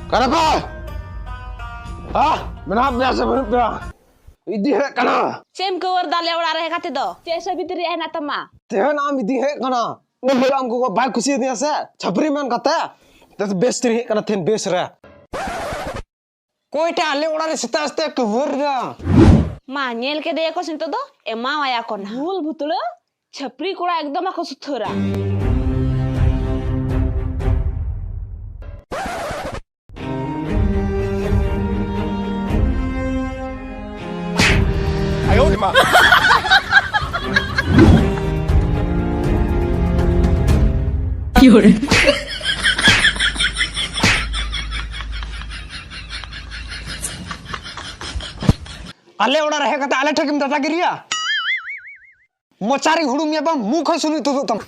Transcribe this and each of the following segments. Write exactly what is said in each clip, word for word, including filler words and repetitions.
ᱚᱠᱟᱨᱮ ᱯᱮ? ᱦᱟ? ᱢᱮᱱᱟᱜ ᱯᱮᱭᱟ ᱥᱮ ᱵᱟᱹᱱᱩᱜ ᱯᱮᱭᱟ? ᱤᱫᱤ ᱦᱮᱡ ᱠᱟᱱᱟ᱾ ᱪᱮᱫ ᱮᱢ ᱠᱟᱹᱣᱟᱹᱨ ᱫᱟ ᱟᱞᱮ ᱚᱲᱟᱜ ᱨᱮ ᱦᱮᱡ ᱠᱟᱛᱮ ᱫᱚ? ᱪᱮᱫ ᱥᱟᱹᱵᱤᱛ ᱨᱮᱭᱟᱜ ᱦᱮᱱᱟᱜ ᱛᱟᱢᱟ? ᱛᱮᱦᱮᱧ ᱟᱢ ᱤᱫᱤ ᱦᱮᱡ ᱠᱟᱱᱟ᱾ ᱩᱱ ᱦᱤᱞᱳᱜ ᱟᱢ ᱜᱚᱜᱚ ᱵᱟᱭ ᱠᱩᱥᱤᱭᱟᱫᱤᱧᱟ ᱥᱮ, ᱪᱷᱟᱹᱯᱨᱤ ᱢᱮᱱ ᱠᱟᱛᱮ᱾ ᱛᱮ ᱵᱮᱥ ᱛᱮ ᱦᱮᱡ ᱠᱟᱱᱟ ᱛᱮᱦᱮᱧ ᱵᱮᱥ ᱨᱮ᱾ ᱚᱠᱚᱭᱴᱟᱜ ᱟᱞᱮ ᱚᱲᱟᱜ ᱨᱮ ᱥᱮᱛᱟᱜ ᱥᱮᱛᱟᱜ ᱠᱟᱹᱣᱟᱹᱨ ᱫᱟ? ᱢᱟ, ᱧᱮᱞ ᱠᱮᱫᱮᱭᱟ ᱠᱚ ᱥᱮ ᱱᱤᱛᱚᱜ ᱫᱚ ᱮᱢᱟᱣᱟᱭᱟ ᱠᱚ ᱱᱟᱦᱟᱜ᱾ ᱵᱷᱩᱞ ᱵᱷᱩᱛᱲᱟᱹ, ᱪᱷᱟᱹᱯᱨᱤ ᱠᱚᱲᱟ ᱮᱠᱫᱚᱢ ᱟᱠᱚ ᱥᱩᱛᱷᱟᱹᱨᱟ᱾ ᱟᱞᱮ ᱚᱲᱟᱜ ᱨᱮ ᱦᱮᱡ ᱠᱟᱛᱮ ᱟᱞᱮ ᱴᱷᱮᱱ ᱜᱮᱢ ᱫᱟᱫᱟᱜᱤᱨᱤᱭᱟ? ᱢᱚᱪᱟᱨᱤ ᱦᱩᱲᱩᱢ ᱭᱟ ᱵᱟᱝ, ᱢᱩ ᱠᱷᱚᱱ ᱥᱩᱱᱩᱡ ᱛᱩᱫᱩᱜ ᱛᱟᱢᱟ᱾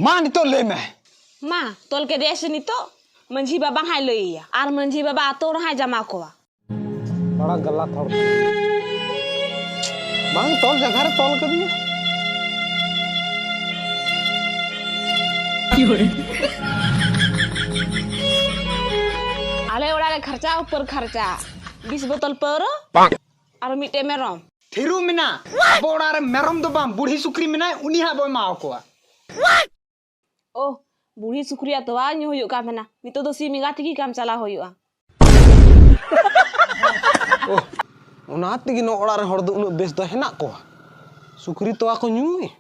ᱢᱟ ᱱᱤᱛᱚᱜ ᱞᱟᱹᱭ ᱢᱮ᱾ ᱢᱟ, ᱛᱚᱞ ᱠᱮᱫᱮᱭᱟ ᱥᱮ ᱱᱤᱛᱚᱜ? ᱢᱟᱹᱡᱷᱤ ᱵᱟᱵᱟ ᱦᱟᱸᱭ ᱞᱟᱹᱭ ᱟᱭᱟ, ᱟᱨ ᱢᱟᱹᱡᱷᱤ ᱵᱟᱵᱟ ᱟᱛᱳ ᱨᱮᱦᱟᱸᱭ ᱡᱟᱢᱟ ᱠᱚᱣᱟ᱾ ᱵᱟᱲᱟ ᱜᱟᱞᱟᱛ ᱦᱚᱲ᱾ ᱵᱟᱝ, ᱛᱚᱞ ᱡᱟᱭᱜᱟ ᱨᱮ ᱛᱚᱞ ᱠᱟᱫᱤᱧᱟ᱾ ᱟᱞᱮ ᱚᱲᱟᱜ ᱨᱮ ᱠᱷᱟᱨᱪᱟ ᱩᱯᱟᱹᱨ ᱠᱷᱟᱨᱪᱟ, ᱵᱤᱥ ᱵᱳᱛᱚᱞ ᱯᱟᱹᱣᱨᱟᱹ ᱟᱨ ᱢᱤᱫᱴᱮᱡ ᱢᱮᱨᱚᱢ᱾ ᱛᱷᱤᱨᱩ ᱢᱮᱱᱟ, ᱟᱵᱚ ᱚᱲᱟᱜ ᱨᱮ ᱢᱮᱨᱚᱢ ᱫᱚ ᱵᱟᱝ, ᱵᱩᱲᱦᱤ ᱥᱩᱠᱨᱤ ᱢᱮᱱᱟᱭ, ᱩᱱᱤ ᱦᱟᱸᱜ ᱵᱚ ᱮᱢᱟᱣ ᱠᱚᱣᱟ᱾ ᱳᱦ, ᱵᱩᱲᱦᱤ ᱥᱩᱠᱨᱤᱭᱟᱜ ᱛᱚᱣᱟ ᱧᱩ ᱦᱩᱭᱩᱜ ᱠᱟᱱ ᱛᱟᱦᱮᱱᱟ, ᱱᱤᱛᱚᱜ ᱫᱚ ᱥᱤᱢ ᱮᱸᱜᱟ ᱛᱮᱜᱮ ᱠᱟᱢ ᱪᱟᱞᱟᱣ ᱦᱩᱭᱩᱜᱼᱟ᱾ ᱳᱦ, ᱚᱱᱟ ᱛᱮᱜᱮ ᱱᱚᱣᱟ ᱚᱲᱟᱜ ᱨᱮᱱ ᱦᱚᱲ ᱫᱚ ᱩᱱᱟᱹᱜ ᱵᱮᱥ ᱫᱚ ᱦᱮᱱᱟᱜ ᱠᱚᱣᱟ᱾ ᱥᱩᱠᱨᱤ ᱛᱚᱣᱟ ᱠᱚ ᱧᱩᱭ᱾